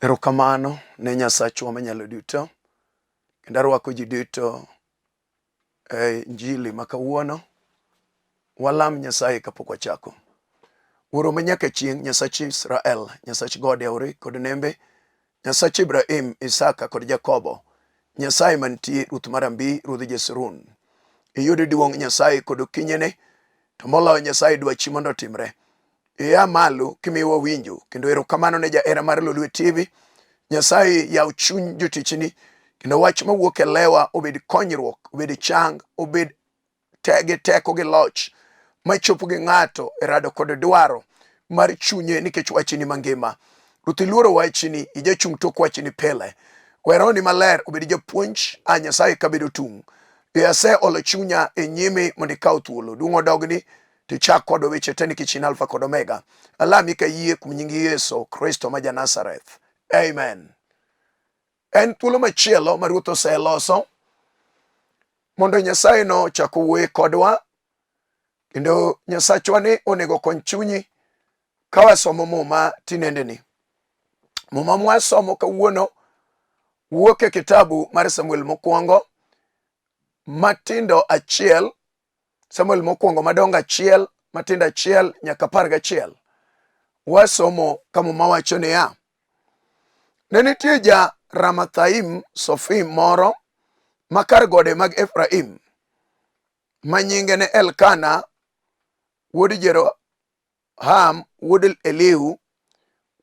Erokamano ne Nyasachwa Manyalo Duto, kendo arwako ji duto e Injili ma kawuono. Walam Nyasaye kapok wachako. Wuoro ma nyaka chieng', Nyasach Israel, Nyasach gode, aore kod nembe, Nyasach Ibrahim, Isaka kod Jakobo, Nyasaye mantie, Ruoth mar Ambi, Ruodh Jeshurun. Iyud duong' Nyasaye kod okinyene, to moloyo Nyasaye dwachi mondo otimre. Ia malo kimiwa winjo kendo erokamano ne jahera mar Lolwe TV. Nyasaye yaw chuny jotichni kendo wach mawuok e lewa obed konyruok, obed chang, obed gi teko gi loch machopo gi ng'ato e rado kod dwaro mar chunye nikech wachni mangima. Ruoth iluoro wachni, ijachung' tok wachni pile. We rohoni maler obed japuonj a Nyasaye kabedo tung'. E aseolo chunya e nyimi mondo ikaw thuolo. Duong' odogni to ichak kodwa weche te nikech in Alfa kod Omega. Alami ka yie kuom nying Yesu Kristo ma ja-Nazareth. Amen. En thuolo machielo ma Ruoth oseloso mondo Nyasaye no ochak owuoye kodwa kendo Nyasachwa ni onego okony chunyi ka wasomo Muma tinendeni. Muma mwasomo kawuono wuok e kitabu mar Samuel mokwongo matindo achiel Samuel mokwongo madongo achiel matindo achiel nyaka 11. Wasomo ka Muma wacho niya, ne nitie ja Ramathaim Sofim moro ma kar gode mag Efraim ma nyinge ne Elkana wuod Jeroham wuod Elihu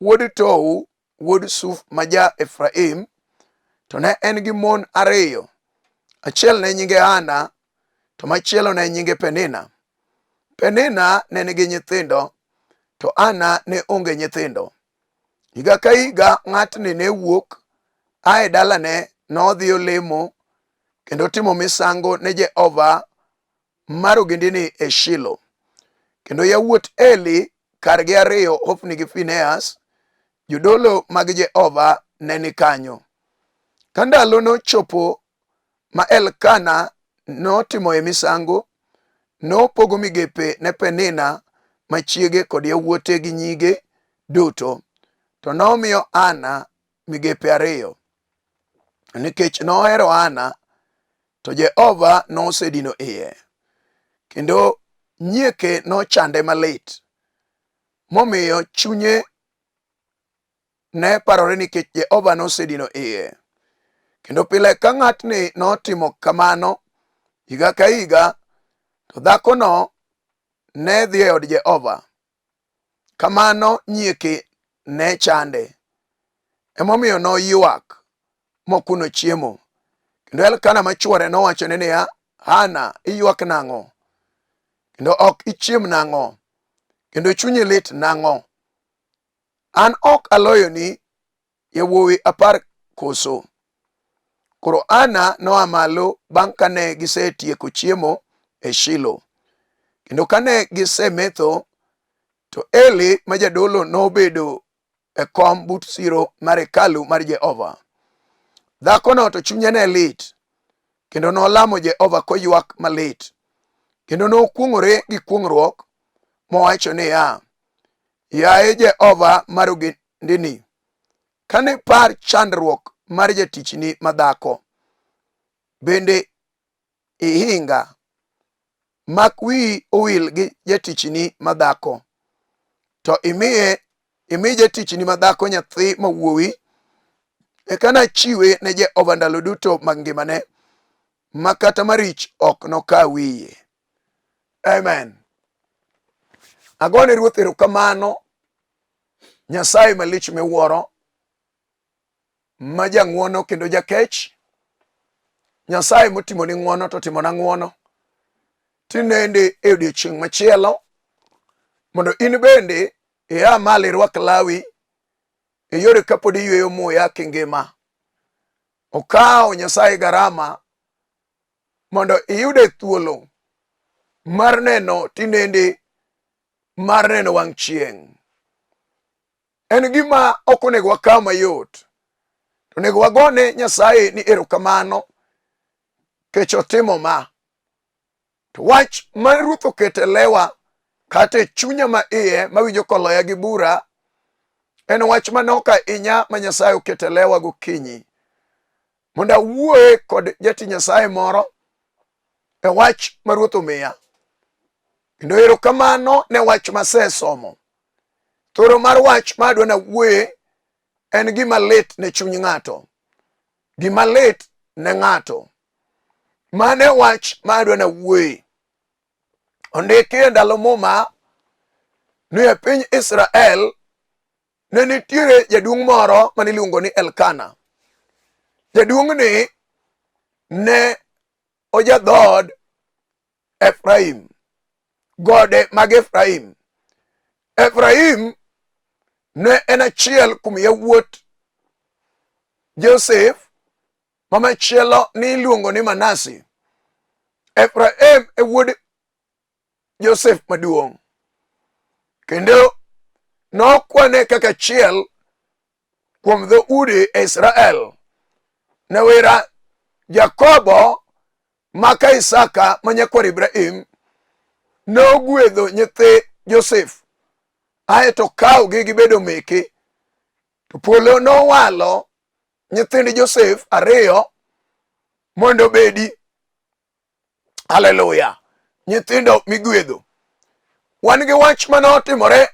wuod Tohu wuod Suf ma ja-Efraim, to ne en gi mon ariyo, achiel ne nyinge Hana to machielo ne nyinge Penina. Penina ne nigi nyithindo to Hana ne onge nyithindo. Higa ka higa ng'atni ne wuok a e dalane nodhi olemo kendo timo misango ne Jehova mar ogendini e Shilo. Kendo yawuot Eli kargi ariyo, Hofni gi Finehas, jodolo mag Jehova ne ni kanyo. Ka ndalo nochopo ma Elkana notimoe misango, nopogo migepe ne Penina ma chiege kod yawuote gi nyige duto, to nomiyo Ana migepe ariyo. Nikech nohero Ana, to Jehova nosedino iye, kendo nyieke nochande malit, momiyo chunye ne parore nikech Jehova nosedino iye. Kendo pile ka ng'atni notimo kamano higa ka higa, to dhakono ne dhi e od Jehova. Kamano nyieke ne chande. Emomiyo noywak mokuno chiemo. Kendo Elkana ma chwore nowachone niya, Hana, iywak nang'o? Kendo ok ichiem nang'o? Kendo chunyi lit nang'o? An ok aloyoni yawuowi 10 koso? Koro Ana noa malo bang' kane gisetieko chiemo e Shilo. Kendo kane gisemetho, to Eli ma jadolo nobedo e kom but siro mar hekalu mar Jehova. Dhakono to chunye ne lit, kendo nolamo Jehova koywak malit, kendo nokuong'ore gi kuong'ruok mowacho niya, Yaye Jehova mar ogendini, kane par chandruok mar jatichni madhako, bende ihinga, mak wiyi owil gi jatichni madhako, to imiye imi jatichni madhako nyathi ma wuowi, eka nachiwe ne Jehova ndalo duto mag ngimane, ma kata marich ok noka wiye. Amen. Agone Ruoth erokamano, Nyasaye malich miwuoro, ma jang'wono kendo jakech. Nyasaye motimoni ng'wono to timona ng'wono. Tinende e odiechieng' machielo mondo in bende ia malo irwak lawi e yore kapod iyweyo muya kingima. Okawo Nyasaye garama mondo iyude thuolo mar neno tinende mar neno wang' chieng'. En gima ok onego wakaw mayot. To onego wagone Nyasaye ni erokamano kech otimo ma. To wach ma Ruoth oketo e lewa kata e chunya ma iye mawinjo koloya gi bura En wach manok ahinya ma Nyasaye oketo e lewa gokinyi mondo awuoye kod jatich Nyasaye moro e wach ma Ruoth omiya. Kendo erokamano ne wach masesomo. Thoro mar wach ma adwa nawuoye en gima lit ne chuny ng'ato. Gima lit ne ng'ato. Mano e wach ma adwa nawuoye. Ondiki e ndalo Muma ni e piny Israel ne nitiere jaduong' moro mane iluongo ni Elkana. Jaduong'ni ne oja dhood Efraim, gode mag Efraim. Efraim ne en achiel kuom yawuot Josef ma machielo ni iluongo ni Manase. Efraim e wuod Josef maduong' kendo nokwane kaka achiel kuom dhoudi e Israel. Newira Jakobo maka Isaka ma nyakwar Ibrahim nogwedho nyithi Josef aeto kawogi gibedo meke. To polo nowalo nyithind Josef ariyo mondo obedi haleluya nyithindo migwedho wan gi wach mane otimore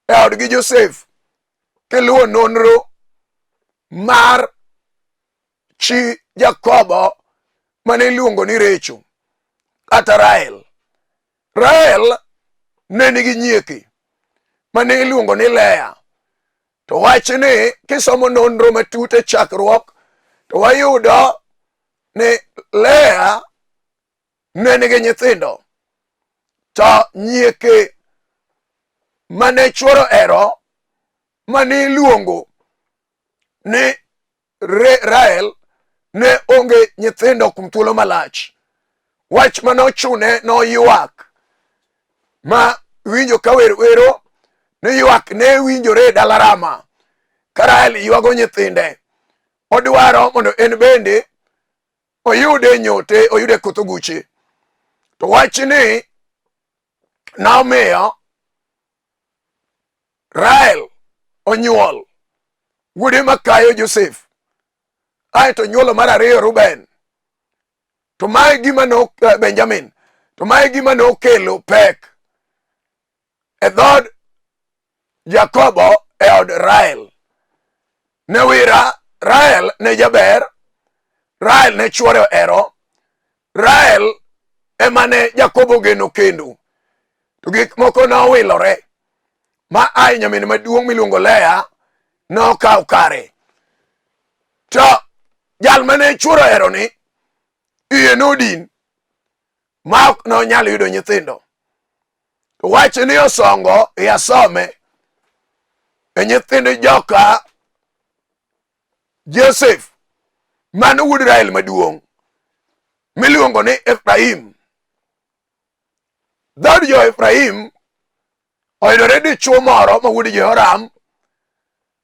e odgi Josef kiluwo nonro mar chi Jakobo mane iluongo ni Recho kata Rael. Rael ne nigi nyieke mane iluongo ni Lea. To wachni kisomo nonro matut e chakruok to wayudo ni Lea ne nigi nyithindo to nyieke mane chworo ero mane iluongo ni Rael ne onge nyithindo kuom thuolo malach. Wach ma nochune noywak ma winjo ka wer wero ni ywak ne winjore e dala Rama ka Rael ywago nyithinde. Odwaro mondo en bende oyude nyote, oyude koth oguche. To wachni nomiyo Rael onyuol wuode makayo Josef, aeto onyuolo mar ariyo Ruben. To mae gima no Benjamin. To mae gima nokelo pek e dhood Jakobo e od Rael. Ne wira Rael ne jaber, Rael ne chwore ohero, Rael ema ne Jakobo ogeno kendo. To gik moko nowilore ma ai nyamin maduong' miluongo Lea nokawo kare. To jal mane chwore ohero ni iye nodin ma ok nonyal yudo nyithindo. To wach ni osongo e asome e nyithind joka Josef mano wuod Rael maduong' miluongo ni Efraim. Dhood jo-Efraim oyudore dichwo moro ma wuod Jehoram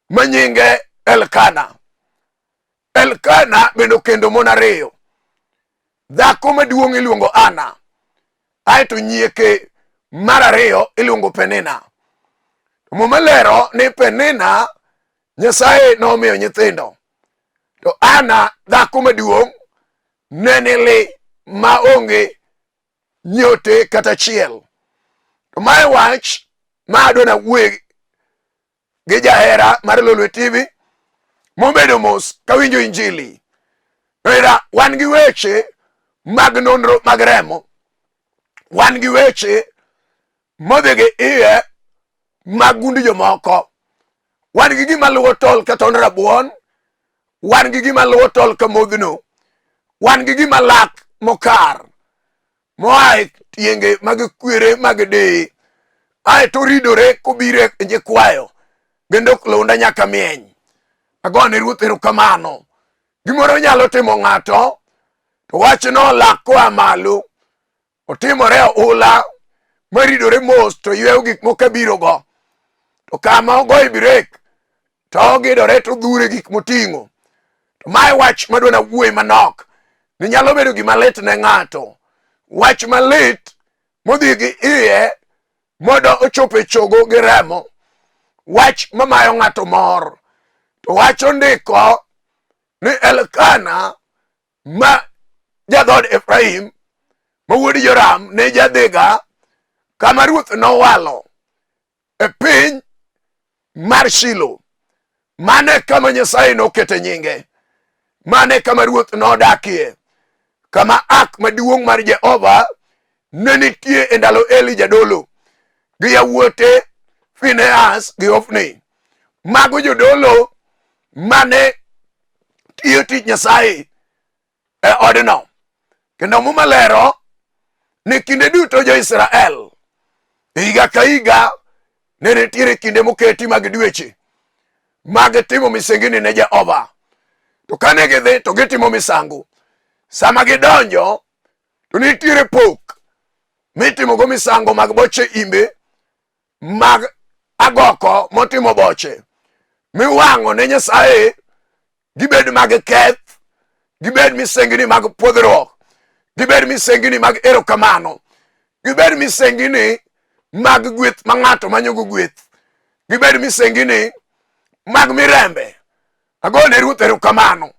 ma nyinge Elkana. Elkana bende okendo mon ariyo. Dhako maduong' iluongo Ana, aeto nyieke mar ariyo iluongo Penina. Muma lero ni Penina Nyasaye nomiyo nyithindo, to Ana dhako maduong' ne ni li ma onge nyote kata achiel. To mae wach ma adwa nawuoye gi jahera mar Lolwe TV mobedo mos kawinjo injili. Era wan gi weche mag nonro mag remo, wan gi weche modhi gi iye mag gund jomoko, wan gi gima luwo tol ka tond rabuon, wan gi gima luwo tol ka modhno, wan gi gima lak mokar moa e tienge mag kwere mag deye aeto ridore kobiro e nyikwayo kendo lunda nyaka mieny. Agone Ruoth erokamano. Gimoro nyalo timo ng'ato to wachno lak koa malo otimore oula maridore mos to yweyo gik moko abirogo to kama ogoye brek to ogidore to odhure gik moting'o. To mae wach madwa nawuoye manok ni nyalo bedo gima lit ne ng'ato. Wach malit modhi gi iye mondo ochopo e chogo gi remo. Wach mamayo ng'ato mor. To wach ondiko ni Elkana ma jadhood Efraim ma wuod Joram ne jadhiga kama ruoth nowalo e piny mar Shilo. Mano e kama Nyasaye nokete nyinge. Mano e kama ruoth nodakie. Kama ak maduong' mar Jehova ne nitie e ndalo Eli jadolo gi yawuote Finehas gi Hofni. Mago jodolo mane tiyo tich Nyasaye e odno. Kendo Muma lero ni kinde duto jo-Israel higa ka higa ne nitiere kinde moketi mag dweche mag timo misengini ne Jehova. To kane gidhi to gitimo misango. Sama gidonjo to nitiere pok mitimogo misango mag boche imbe mag agoko motimo boche miwang'o ne Nyasaye gibed mag keth, gibed misengini mag pwodhruok, gibed misengini mag erokamano, gibed misengini mag gweth ma ng'ato manyogo gweth, gibed misengini mag mirembe. Agone Ruoth erokamano.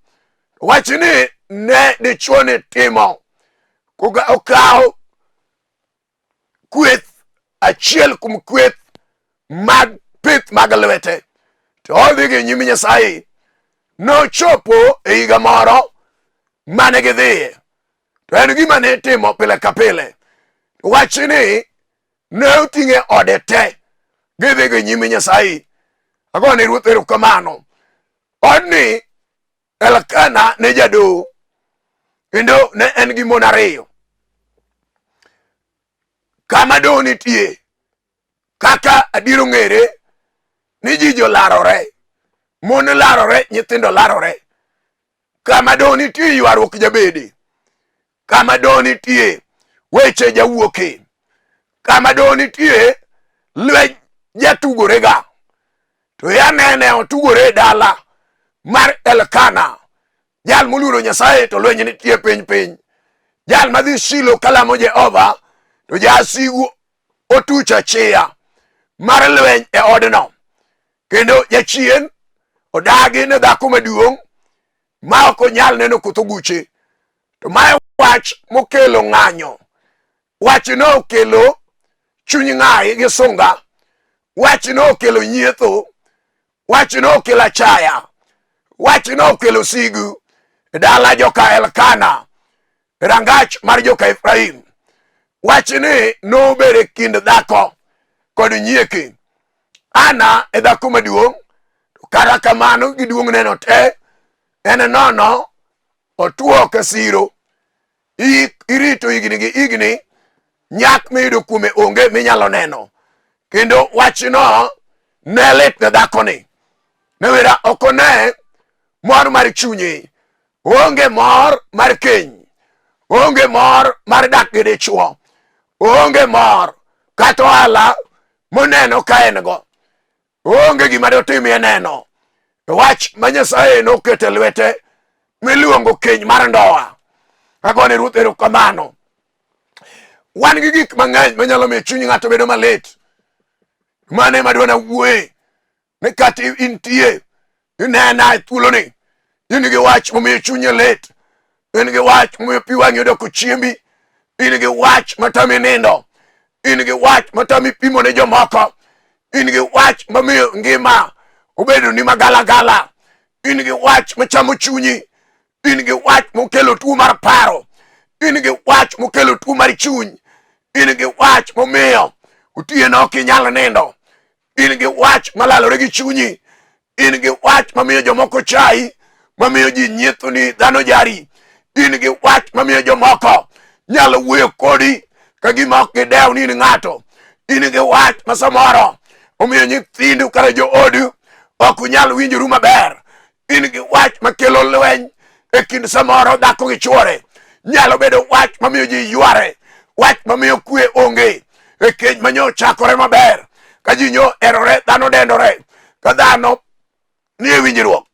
Wach ni ne dichwo ni timo okawo kweth achiel kuom kweth mag pith mag lwete to odhi gi nyim Nyasaye. Nochopo e higa moro mane gidhiye to en gima ne itimo pile ka pile. Wach ni ne oting'e ode te gidhi gi nyim Nyasaye. Agone Ruoth erokamano. Odni Elkana ne jadoho kendo ne en gi mon ariyo. Kama doho nitie, kaka adier ong'ere ni ji jolarore, mon larore, nyithindo larore. Kama doho nitie ywaruok jabede. Kama doho nitie weche jawuoke. Kama doho nitie lweny jatugorega. To yanene otugore e dala mar Elkana, jal moluoro Nyasaye to lweny nitie piny piny. Jal madhi Shilo kalamo Jehova to jasigu otucho achiya mar lweny e odno. Kendo jachien odagi ne dhako maduong' ma ok onyal neno koth oguche. To mae wach mokelo ng'anyo. Wachno okelo chuny ng'ayi gi sunga. Wachno okelo nyietho. Wachno okelo achaya. Wachno okelo sigu e dala joka Elkana, e rangach mar joka Efraim. Wachni nobedo e kind dhako kod nyieke. Ana e dhako maduong', to kata kamano gi duong'neno te, en nono otuo ka siro. Irito higni gi higni, nyak miyudo kuome onge minyalo neno. Kendo wachno ne lit ne dhakoni. Newera ok one mor mar chunye, onge mor mar keny, onge mor mar dak gi dichwo, onge mor kata ohala moneno ka en go. Onge gima dotimie neno. Wach ma Nyasaye noketo e lwete miluongo keny mar ndoa. Agone Ruoth erokamano. Wan gi gik mang'eny manyalo miyo chuny ng'ato bedo malit. Mano ema dwana wuoye ni kata intie inena e thuoloni in gi wach momiyo chunyi lit, in gi wach momiyo pi wang'i odoko chiembi, in gi wach matami nindo, in gi wach matami pimo ne jomoko, in gi wach mamiyo ngima obedo ni magalagala, in gi wach machamo chunyi, in gi wach mokelo tuo mar paro, in gi wach mokelo tuo mar chuny, in gi wach momiyo otieno ok inyal nindo, in gi wach malalore gi chunyi, in gi wach mamiyo jomoko chayi, mamiyo ji nyietho ni dhano jari, in gi wach mamiyo jomoko nyalo wuoyo kodi ka gima ok gidew ni in ng'ato, in gi wach ma samoro omiyo nyithindu kata joodu ok unyal winjoru maber, in gi wach makelo lweny e kind samoro dhako gi chwore, nyalo bedo wach mamiyo ji yware, wach mamiyo kwe onge e keny manyo chakore maber, ka ji nyo erore, dhano dendore, ka dhano nie winjruok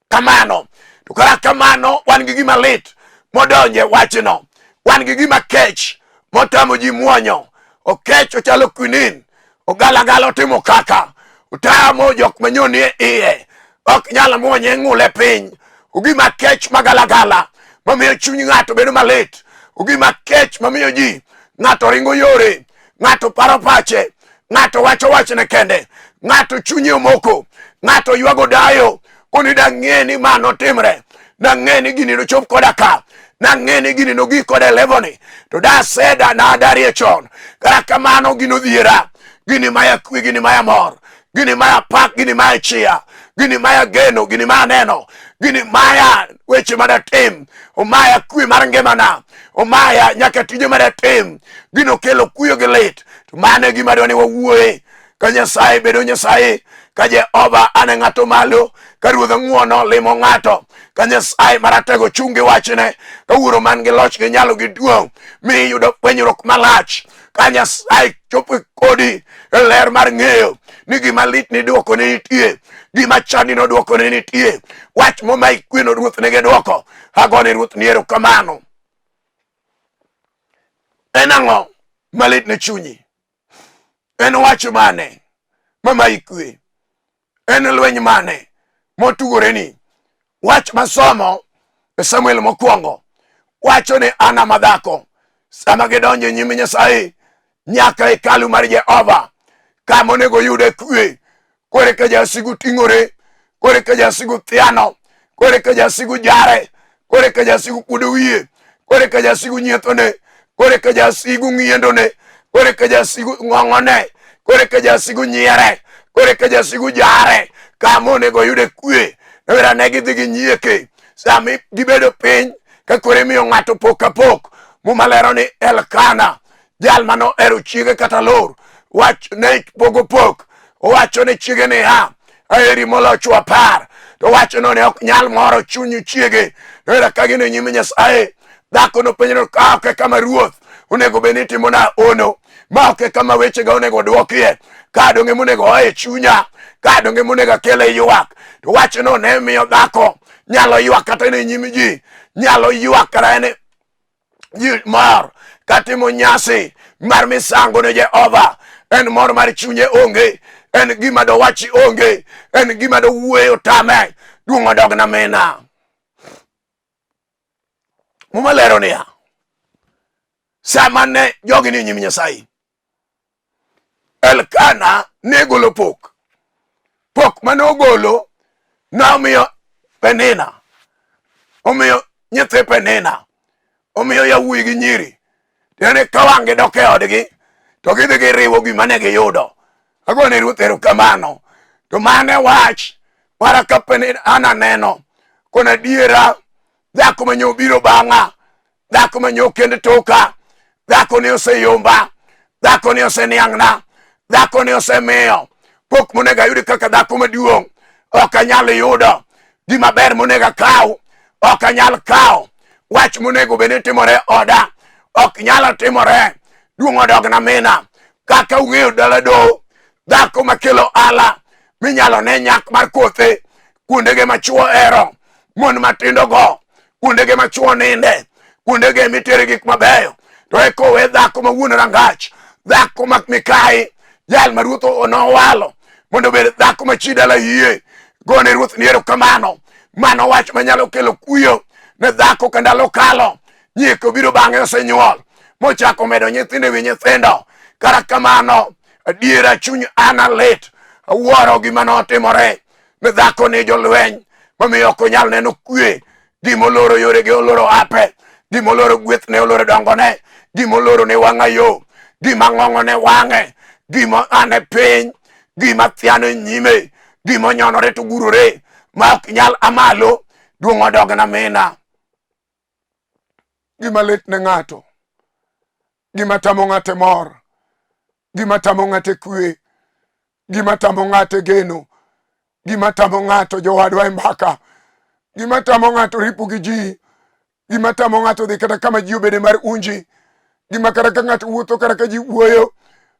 kamano. To kata kamano wan gi gima lit modonje wachno, wan gi gima kech motamo ji muonyo. Okech ochalo quinine, ogalagala otimo kaka, Otamo jok manyoni e iye. Ok nyal muonye ng'ule piny. Ogima kech magalagala mamiyo chuny ng'ato bedo malit. Ogima kech mamiyo ji ng'ato ringo yore, ng'ato paro pache, ng'ato wacho wachne kende, ng'ato chunye omoko, ng'ato ywago dayo, koni dang'e ni ma notimre, dang'e ni gini nochop koda ka, nang'e ni gini nogik koda e levoni, to daseda nadarie chon. Kata kamano gino dhiera, gini maya kwe, gini maya mor, gini maya pak, gini maya chia, gini maya geno, gini maya neno, gini maya weche madatim, omaya kwe mar ngimana, omaya nyaka tije madatim, gino kelo kuyo gi lit. To mano e gima dwa ni wawuoye ka Nyasaye bedo Nyasaye, ka Jehova ane ng'ato malo, ka Ruodh ng'wono limo ng'ato, ka Nyasaye maratego chung' gi wachne, ka Wuoro man gi loch gi nyalo gi duong' mi iyudo fwenyruok malach, ka Nyasaye chopo kodi e ler mar ng'eyo ni gima lit ni dwoko ne nitie, gima chandi no dwoko ne nitie, wach momayi kweno Ruoth nigi dwoko. Agone Ruoth ni erokamano. En ang'o malit ne chunyi? En wach mane mamayi kwe? En lweny mane motugoreni? Wach masomo e Samuel mokwongo wacho ni Ana madhako sama gidonjo e nyim Nyasaye nyaka hekalu mar Jehova kama onego yude kwe kore ka jasigu ting'ore, kore ka jasigu thiano, kore ka jasigu jare, kore ka jasigu kuodo wiye, kore ka jasigu nyiethone, kore ka jasigu ng'iendone, kore ka jasigu ng'ong'one, kore ka jasigu nyiere, kore ka jasigu jare, kama onego yude kwe. Nowera ne gidhi ginyieke sama gibedo piny ka koro imiyo ng'ato pok ka pok. Muma lero ni Elkana jal mane ohero chiege kata lor wach ne pogo pok owacho ne chiege niya aheri moloyo chwo apar to wachno ne ok nyal moro chuny chiege noyudo ka gin e nyim Nyasaye dhako nopenjo ka ok e kama ruoth onego bed ni itimona ono ma ok e kama wechega onego dwokie ka donge monego oa e chunya ka donge monego akele ywak to wachno ne miyo dhako nyalo ywak kata en e nyim ji nyalo ywak kata en ji mor katimo nyasi mar misango ne Jehova. En mor mar chunye onge, en gima dowachi onge, en gima dowuoye otame. Duong' odog na mina. Muma lero niya, sama ne jogi ni nyim Nyasaye, Elkana ne golo pok. Pok mane ogolo nomiyo Penina, omiyo nyithi Penina, omiyo yawuoyi gi nyiri. Tiende ka wang' gidok e odgi to gidhi giriwo gima ne giyudo. Agone Ruoth erokamano. To mane wach mara ka Penina an aneno kon adiera dhako ma nyo biro bang'a dhako ma nyo kend toka dhako ni oseyomba dhako ni oseniang'na dhako ni osemiyo pok monego ayud kaka dhako maduong' ok anyal yudo gima ber monego akaw ok anyal kawo wach monego bed ni timore oda ok nyal timore duong' odogna mina kaka ung'eyo dala doho dhako makelo ala minyalo ne nyak mar kothe kuondege ma chwo hero mon matindo go kuondege ma chwo ninde kuondege mitere gik mabeyo to eka owe dhako ma wuon rangach dhako ma mikayi jal ma ruoth nowalo mondo obed dhako ma chi dala yie gone ruoth ni erokamano mano wach manyalo kelo kuyo ne dhako ka ndalo kalo nyieko biro bang'e osenyuol mochako medo nyithindo e wi nyithindo kata kamano adiera chuny ana lit awuoro gima notimore ne dhako ni jolweny mamiyo ok onyal neno kwe gimoloro yorege oloro ape gimoloro gwethne oloro dongone gimoloro ne wang'a yo gima ng'ong'o ne wang'e gima ane piny gima thiano e nyime gima onyonore to gurore ma ok nyal amalo duong' odogna mina gima lit ne ng'ato gima tamo ng'ato e mor gima tamo ng'ato e kwe gima tamo ng'ato e geno gima tamo ng'ato jowadwa e mbaka gima tamo ng'ato ripo gi ji gima tamo ng'ato dhi kata kama ji obede mar unji gima kata ka ng'ato wuotho kata ka ji wuoyo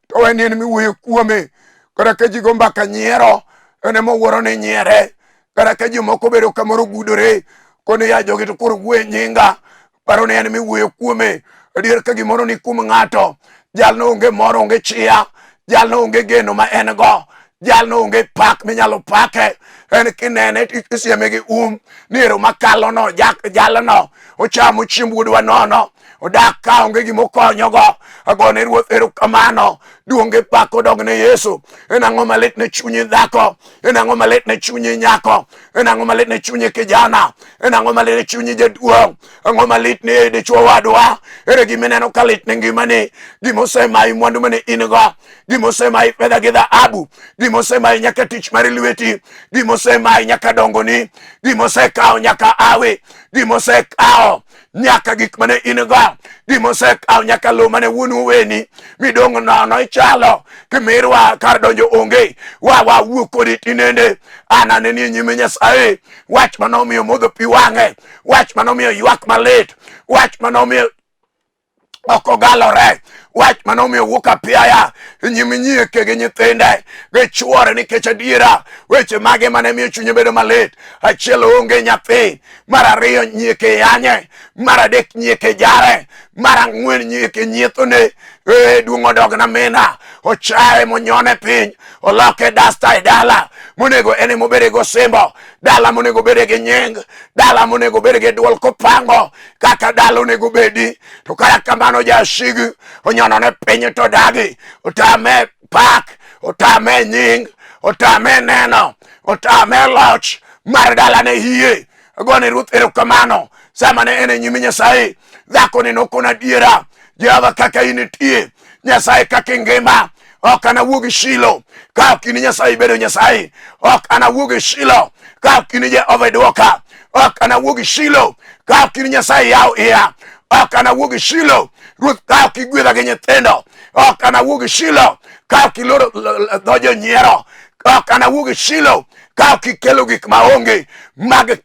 to en en miwuoyo kuome kata ka ji go mbaka nyiero en ema owuoro ni nyiere kata ka ji moko obedo kamoro gudore koni ya jogi to koro wuoyo e nyinga paro ni en miwuoyo kuome adier ka gimoro ni kuom ng'ato jalno onge mor onge chia jalno onge geno ma en go. Jalno onge pak minyalo pake. En kinene isieme gi um ni ero makalo no jalno ochamo chiemb wuodwa nono. Odak ka onge gima okonyogo. Agone Ruoth erokamano. Duong' gi pak odog ne Yesu. En ang'o malit ne chunyi dhako? En ang'o malit ne chunyi nyako? En ang'o malit ne chunyi kijana? En ang'o malit ne chunyi jaduong'? Ang'o malit ne dichuo wadwa? Ere gima ineno ka lit ne ngimani? Gima osemayi mwandu mane in go? Gima osemayi fedha gi dhahabu? Gima osemayi nyaka tich mar lweti? Gima osemayi nyaka dongoni? Gima osekawo nyaka awi? Gima osekawo nyaka gik mane in go? Gima osekawo nyaka lowo mane wuonu oweni midong' nono ichalo kimirwa kar donjo onge wa wuo kodi tinende an aneni e nyime Nyasaye wach mane omiyo modho pi wang'e wach mane omiyo ywak malit wach mane omiyo ok ogalore wach mane omiyo wuok apiaya e nyim nyieke gi nyithinde gi chwore nikech adiera weche mage mane miyo chunye bedo malit achiel onge nyathi mar ariyo nyieke yanye mar adek nyieke jare mar ang'wen nyieke nyiethone ee duong' odogna mina ochaye monyone piny oloke dasta e dala monego en emobede gosimbo dala monego bede gi nying dala monego bede gi duol kopango kaka dala onego bedi to kata kamano jasigi onyonone piny to dagi otame pak otame nying otame neno otame loch mar dalane hie agone Ruoth erokamano sama ne en e nyim Nyasaye dhakoni nokona adiera Jehova kaka in nitie Nyasaye kaka ingima ok anawuog e Shilo ka ok in Nyasaye ibedo Nyasaye ok anawuog e Shilo ka ok in Jehova idwoka ok anawuog e Shilo ka ok in Nyasaye yaw iya ok anawuog e Shilo Ruoth ka ok igwedha gi nyithindo ok anawuog e Shilo ka ok iloro dho jonyiero ok anawuog e Shilo ka ok ikelo gik maonge mag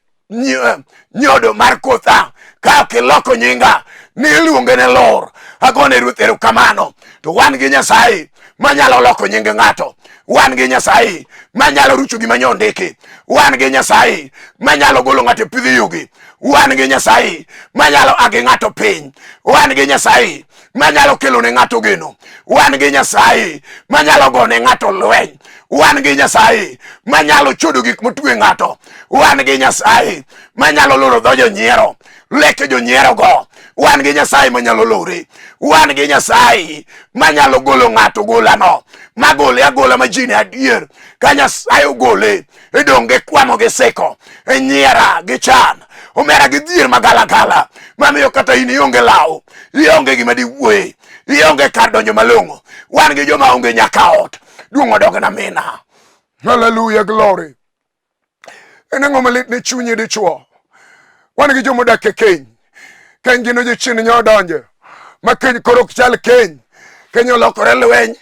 nyodo mar kotha ka ok iloko nyinga ni iluonge ne lor agone Ruoth erokamano to wan gi Nyasaye manyalo loko nying ng'ato wan gi Nyasaye manyalo rucho gima nyo ondiki wan gi Nyasaye manyalo golo ng'ato e pidh yugi wan gi Nyasaye manyalo agi ng'ato piny wan gi Nyasaye manyalo kelo ne ng'ato geno wan gi Nyasaye manyalo gone ng'ato lweny wan gi Nyasaye manyalo chodo gik motwe ng'ato wan gi Nyasaye manyalo loro dho jonyiero leke jonyiero go wan gi Nyasaye manyalo lore wan gi Nyasaye manyalo golo ng'ato golano magole agola ma ji ne adier ka Nyasaye ogole idong' gi kwamo gi siko inyiera gi chan omera gi dhier magalagala mamiyo kata in ionge law ionge gima diwuoye ionge kar donjo malong'o wan gi joma onge nyaka ot duong' odog na mina haleluya glory en ang'o malit ne chunyi dichuo wan gi joma odak e keny keny gino jochien nya odonjo ma keny koro ok chal keny keny olokore lweny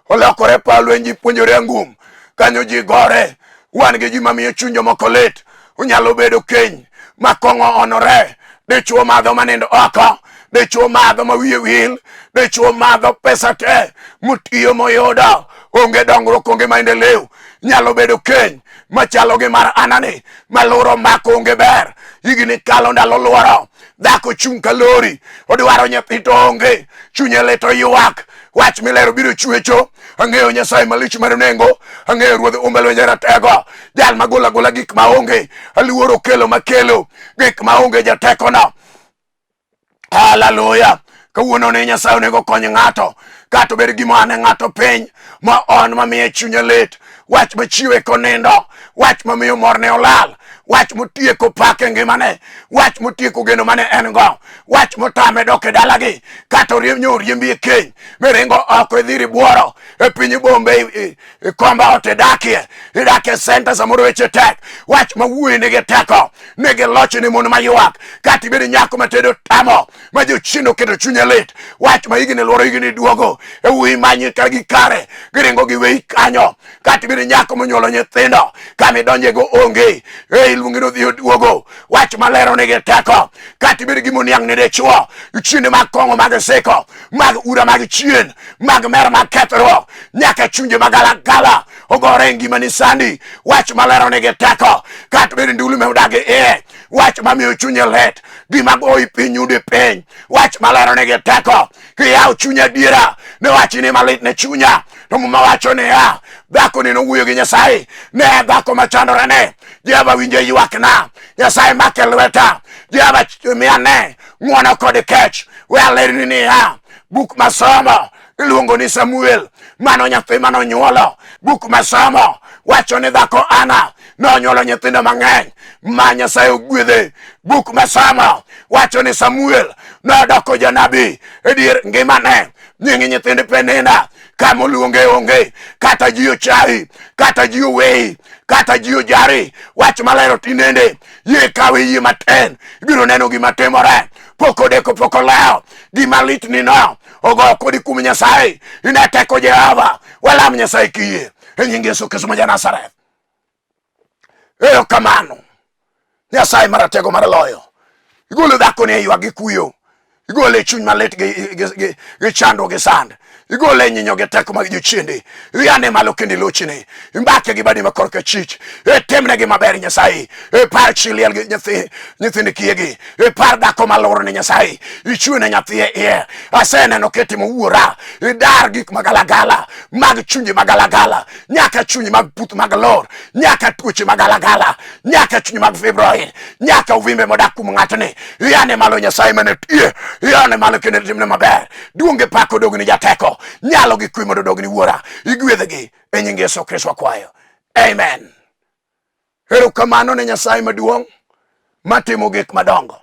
olokore paw lweny ji puonjore angum kanyo ji gore wan gi ji mamiyo chuny jomoko lit onyalo bedo keny ma kong'o onore dichuo madho manindo oko dichuo madho ma wiye wil dichuo madho pesa te motiyo moyudo onge dongruok onge maendeleo nyalo bedo keny machalo gi mar anani maluro mako onge ber higni kalo ndalo luoro dhako chung' ka lori odwaro nyathi to onge chunye lit oywak wach milero biro chwecho ang'eyo Nyasaye malich mar nengo ang'eyo ruodh umbe lwenje ratego jal magola gola gik maonge aluoro kelo makelo gik maonge jatekona haleluya kawuono ne Nyasaye onego kony ng'ato kata obed gima ane ng'ato piny ma on mamiye chunye lit wach machiwe konindo wach mamiyo morne olal wach motieko pak e ngimane wach motieko geno mane en go wach motame dok e dalagi kata nyo oriembi e keny miringo oko idhiri buoro e piny Bombe ikomba ot idakie idak e senta samoro weche tek wach ma wuoyi nigi teko nigi loch ni mon maywak kata ibed nyako matedo tamo ma jochien oketo chunye lit wach ma higni luoro higni duogo e wuoyi manyi ka gi kare giringo giweyi kanyo kata ibed nyako monyuolo nyithindo kama idonjego onge e Nyasaye iluongi ni odhi oduogo. Wach malero nigi teko. Kata ibed gima oniang' ne dichwo, chiende mag kong'o mag siko, mag ura mag chien, mag mer mag kethruok, nyaka chunje magalagala ogore e ngimani sani. Wach malero nigi teko. Kata bed ndulu me odag e iye, wach mamiyo chunye lit, gima goyi piny nyundi piny. Wach malero nigi teko. Kiyawo chuny adiera, ne wach ni malit ne chunya. To Muma wacho niya, dhako ni nowuoyo gi Nyasaye, ne dhako machandore ne, Jehova winjo ywakna, Nyasaye make lweta, Jehova miya ne ng'wono kod kech. We alerni niya, buk masomo iluongo ni Samuel, mano nyathi manonyuolo. Buk masomo wacho ni dhako Ana nonyuolo nyithindo mang'eny ma Nyasaye ogwedhe. Buk masomo wacho ni Samuel nodoko janabi e dier ngimane. Nying nyithind Penina kama oluonge onge, kata ji ochayi, kata ji oweyi, kata ji ojari. Wach maler otinende, yie kawe yie matin, ibiro neno gima timore. Pok odeko, pok olewo, gima lit ni no ogo kodi kuom Nyasaye. Ine teko Jehova, walam Nyasaye kiyie e nying Yesu Kristo ma ja-Nazareth. Erokamano Nyasaye maratego mar loyo. Igolo dhakoni e ywak gi kuyo, igole e chuny malit gi chandruok gi sand, igole e nyinyo gi teko mag jochiende, iyane malo kendo ilochne, imbake gi badi ma korka chich, itimne gi maber Nyasaye, ipar chi liel gi nyithind kiegi, ipar dhako malor ne Nyasaye, ichwene nyathi e iye. Aseneno kitimo wuora, idar gik magalagala mag chunje magalagala, nyaka chuny mag puth mag lor, nyaka tuoche magalagala, nyaka chuny mag fibroid, nyaka uvimbe modak kuom ng'atni. Iyane malo Nyasaye mane tie, iyane malo kendo itimne maber. Duong' gi pak odogni jateko, nyalo gi kwe mondo odogni wuora. Igwedhgi e nying Yesu Kristo akwayo. Amen. Erokamano ne Nyasaye maduong' matimo gik madongo.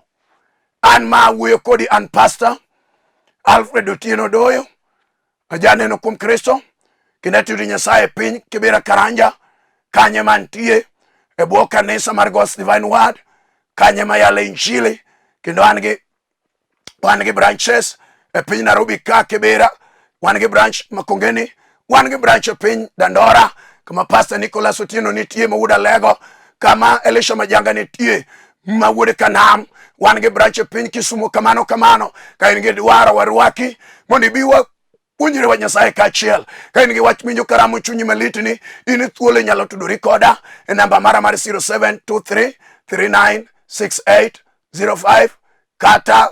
An ma awuoyo kodi an Pastor Alfred Otieno Doyo, ajaneno kuom Kristo kendo atiyo ne Nyasaye e piny Kibera Karanja, kanye mantie e bwo kanisa mar God's Divine Word, kanye mayale Injili, kendo an gi wan gi branches e piny Nairobi ka Kibera, wan gi branch Makongeni, wan gi branch e piny Dandora kama Pastor Nicholas Otieno nitie ma wuod Alego, kama Elisha Majanga nitie ma wuod Kanam, wan gi branch e piny Kisumu kamano kamano. Ka in gi dwaro warwaki mondo ibi wapuonjre wach Nyasaye kaachiel. Ka in gi wach winjo karamo chunyi malitni, in thuolo inyalo tudori koda e namba mara mar 0723 3968 05 kata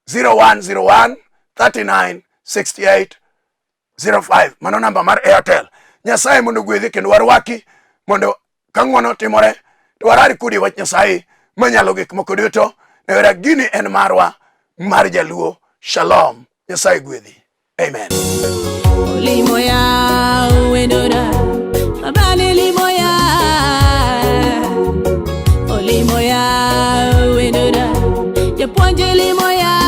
0101 39 68 05. Mano namba mar Airtel. Nyasaye mondo ogwedhi kendo warwaki mondo ka ng'wono otimore to warar kodi wach Nyasaye manyalo gik moko duto. Newera gini en marwa mar Jaluo. Shalom. Nyasaye gwedhi. Amen. Limoya wendora abale limoya olimoya wendora japuonj limoya.